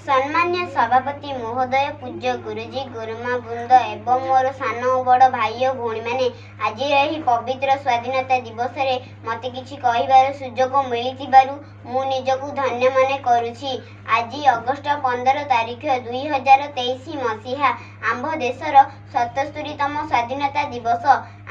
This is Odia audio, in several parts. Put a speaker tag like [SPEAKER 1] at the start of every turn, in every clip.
[SPEAKER 1] ସମ୍ମାନୀୟ ସଭାପତି ମହୋଦୟ, ପୂଜ୍ୟ ଗୁରୁଜୀ, ଗୁରୁମା ବୃନ୍ଦ ଏବଂ ମୋର ସାନ ଓ ବଡ଼ ଭାଇ ଓ ଭଉଣୀମାନେ, ଆଜିର ଏହି ପବିତ୍ର ସ୍ୱାଧୀନତା ଦିବସରେ ମୋତେ କିଛି କହିବାର ସୁଯୋଗ ମିଳିଥିବାରୁ ମୁଁ ନିଜକୁ ଧନ୍ୟ ମନେ କରୁଛି। ଆଜି ଅଗଷ୍ଟ 15 ତାରିଖ, 2023 ମସିହା, ଆମ୍ଭ ଦେଶର 77ତମ ସ୍ୱାଧୀନତା ଦିବସ।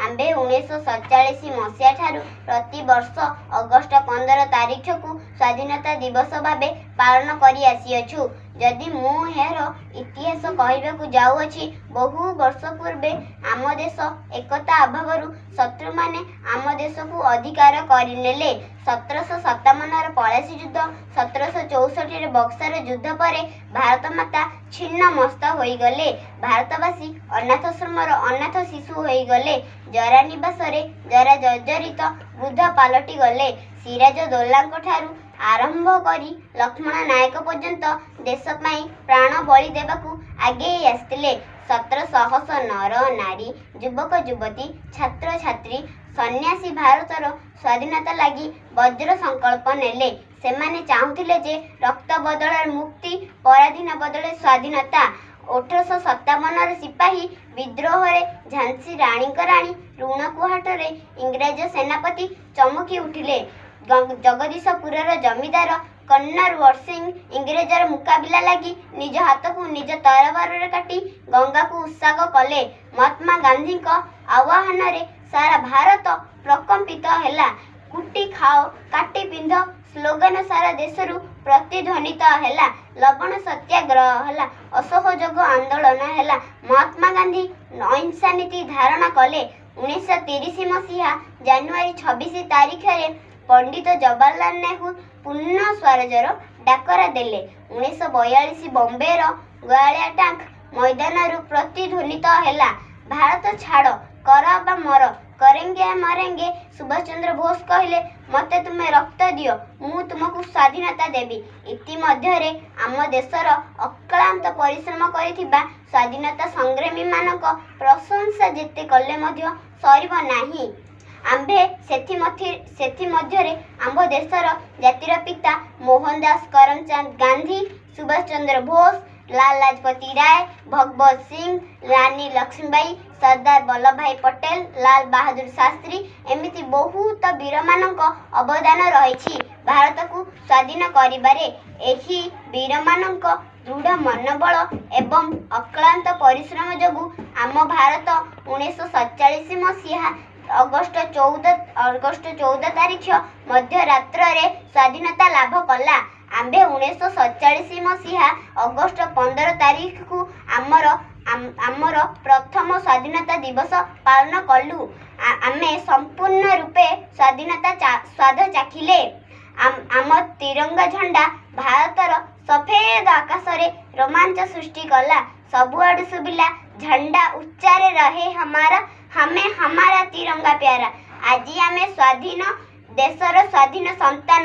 [SPEAKER 1] ଆମ୍ଭେ 1947 ମସିହା ଠାରୁ ପ୍ରତିବର୍ଷ ଅଗଷ୍ଟ 15 ତାରିଖକୁ ସ୍ୱାଧୀନତା ଦିବସ ଭାବେ ପାଳନ କରି ଆସିଅଛୁ। ଯଦି ମୁଁ ଏହାର ଇତିହାସ କହିବାକୁ ଯାଉଅଛି, ବହୁ ବର୍ଷ ପୂର୍ବେ ଆମ ଦେଶ ଏକତା ଅଭାବରୁ ଶତ୍ରୁମାନେ ଆମ ଦେଶକୁ ଅଧିକାର କରିନେଲେ। 1757ର ପଳାସୀ ଯୁଦ୍ଧ, 1764ରେ ବକ୍ସର ଯୁଦ୍ଧ ପରେ ଭାରତ ମାତା ଛିନ୍ନମସ୍ତ ହୋଇଗଲେ। ଭାରତବାସୀ ଅନାଥାଶ୍ରମର ଅନାଥ ଶିଶୁ ହୋଇଗଲେ। ଜରାନିବାସରେ ଜରା ଜର୍ଜରିତ ବୃଦ୍ଧ ପାଲଟି ଗଲେ। ସିରାଜ ଦୌଲାଙ୍କ ଠାରୁ ଆରମ୍ଭ କରି ଲକ୍ଷ୍ମଣ ନାୟକ ପର୍ଯ୍ୟନ୍ତ ଦେଶ ପାଇଁ ପ୍ରାଣ ବଳି ଦେବାକୁ ଆଗେଇ ଆସିଥିଲେ। 17 ସହସ୍ର ନର ନାରୀ, ଯୁବକ ଯୁବତୀ, ଛାତ୍ରଛାତ୍ରୀ, ସନ୍ନ୍ୟାସୀ ଭାରତର ସ୍ୱାଧୀନତା ଲାଗି ବଜ୍ର ସଂକଳ୍ପ ନେଲେ। ସେମାନେ ଚାହୁଁଥିଲେ ଯେ ରକ୍ତ ବଦଳରେ ମୁକ୍ତି, ପରାଧୀନ ବଦଳରେ ସ୍ୱାଧୀନତା। 1857ର ସିପାହୀ ବିଦ୍ରୋହରେ ଝାନ୍ସୀ ରାଣୀଙ୍କ ରାଣୀ ଋଣକୁହାଟରେ ଇଂରେଜ ସେନାପତି ଚମକି ଉଠିଲେ। ଜଗଦୀଶପୁରର ଜମିଦାର କନ୍ନର ସିଂ ଇଂରେଜର ମୁକାବିଲା ଲାଗି ନିଜ ହାତକୁ ନିଜ ତରବାରରେ କାଟି ଗଙ୍ଗାକୁ ଉତ୍ସର୍ଗ କଲେ। ମହାତ୍ମା ଗାନ୍ଧୀଙ୍କ ଆହ୍ୱାନରେ ସାରା ଭାରତ ପ୍ରକମ୍ପିତ ହେଲା। "କୁଟି ଖାଅ, କାଟି ପିନ୍ଧ" ସ୍ଲୋଗାନ ସାରା ଦେଶରୁ ପ୍ରତିଧ୍ୱନିତ ହେଲା। ଲବଣ ସତ୍ୟାଗ୍ରହ ହେଲା, ଅସହଯୋଗ ଆନ୍ଦୋଳନ ହେଲା। ମହାତ୍ମା ଗାନ୍ଧୀ ଅହିଂସା ନୀତି ଧାରଣ କଲେ। 1930 ମସିହା ଜାନୁଆରୀ 26 ତାରିଖରେ ପଣ୍ଡିତ ଜବାହରଲାଲ ନେହେରୁ ପୂର୍ଣ୍ଣ ସ୍ୱରାଜର ଡାକରା ଦେଲେ। 1942 ବମ୍ବେର ଗୋଆଳିଆ ଟ୍ୟାଙ୍କ ମୈଦାନରୁ ପ୍ରତିଧ୍ୱନିତ ହେଲା, "ଭାରତ ଛାଡ଼, କର ବା ମର, କରେଙ୍ଗେ ମରେଙ୍ଗେ"। ସୁଭାଷ ଚନ୍ଦ୍ର ବୋଷ କହିଲେ, "ମୋତେ ତୁମେ ରକ୍ତ ଦିଅ, ମୁଁ ତୁମକୁ ସ୍ୱାଧୀନତା ଦେବି"। ଇତିମଧ୍ୟରେ ଆମ ଦେଶର ଅକ୍ଳାନ୍ତ ପରିଶ୍ରମ କରିଥିବା ସ୍ୱାଧୀନତା ସଂଗ୍ରାମୀମାନଙ୍କ ପ୍ରଶଂସା ଯେତେ କଲେ ମଧ୍ୟ ସରିବ ନାହିଁ। ଆମ୍ଭେ ସେଥିମଧ୍ୟରେ ଆମ୍ଭ ଦେଶର ଜାତିର ପିତା ମୋହନ ଦାସ କରମଚାନ୍ଦ ଗାନ୍ଧୀ, ସୁଭାଷ ଚନ୍ଦ୍ର ବୋଷ, ଲାଲା ଲାଜପତି ରାୟ, ଭଗବତ ସିଂ, ରାନୀ ଲକ୍ଷ୍ମୀବାଇ, ସର୍ଦ୍ଦାର ବଲ୍ଲଭ ଭାଇ ପଟେଲ, ଲାଲ ବାହାଦୁର ଶାସ୍ତ୍ରୀ, ଏମିତି ବହୁତ ବୀରମାନଙ୍କ ଅବଦାନ ରହିଛି ଭାରତକୁ ସ୍ୱାଧୀନ କରିବାରେ। ଏହି ବୀରମାନଙ୍କ ଦୃଢ଼ ମନୋବଳ ଏବଂ ଅକ୍ଳାନ୍ତ ପରିଶ୍ରମ ଯୋଗୁଁ ଆମ ଭାରତ 1947 ମସିହା ଅଗଷ୍ଟ 14 ତାରିଖ ମଧ୍ୟରାତ୍ରରେ ସ୍ୱାଧୀନତା ଲାଭ କଲା। ଆମ୍ଭେ 1947 ମସିହା ଅଗଷ୍ଟ 15 ତାରିଖକୁ ଆମର ପ୍ରଥମ ସ୍ୱାଧୀନତା ଦିବସ ପାଳନ କଲୁ। ଆମେ ସମ୍ପୂର୍ଣ୍ଣ ରୂପେ ସ୍ୱାଧୀନତା ସ୍ୱାଦ ଚାଖିଲେ। ଆମ ତିରଙ୍ଗା ଝଣ୍ଡା ଭାରତର ସଫେଦ ଆକାଶରେ ରୋମାଞ୍ଚ ସୃଷ୍ଟି କଲା। ସବୁଆଡ଼ୁ ଶୁଭିଲା, "झंडा ऊंचा रे रहे हमारा, हमें हमारा तिरंगा प्यारा"। ଆଜି ଆମେ ସ୍ୱାଧୀନ ଦେଶର ସ୍ୱାଧୀନ ସନ୍ତାନ।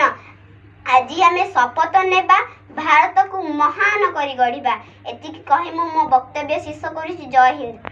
[SPEAKER 1] ଆଜି ଆମେ ଶପଥ ନେବା, ଭାରତକୁ ମହାନ କରି ଗଢ଼ିବା। ଏତିକି କହି ମୁଁ ମୋ ବକ୍ତବ୍ୟ ଶେଷ କରୁଛି। ଜୟ ହିନ୍ଦ।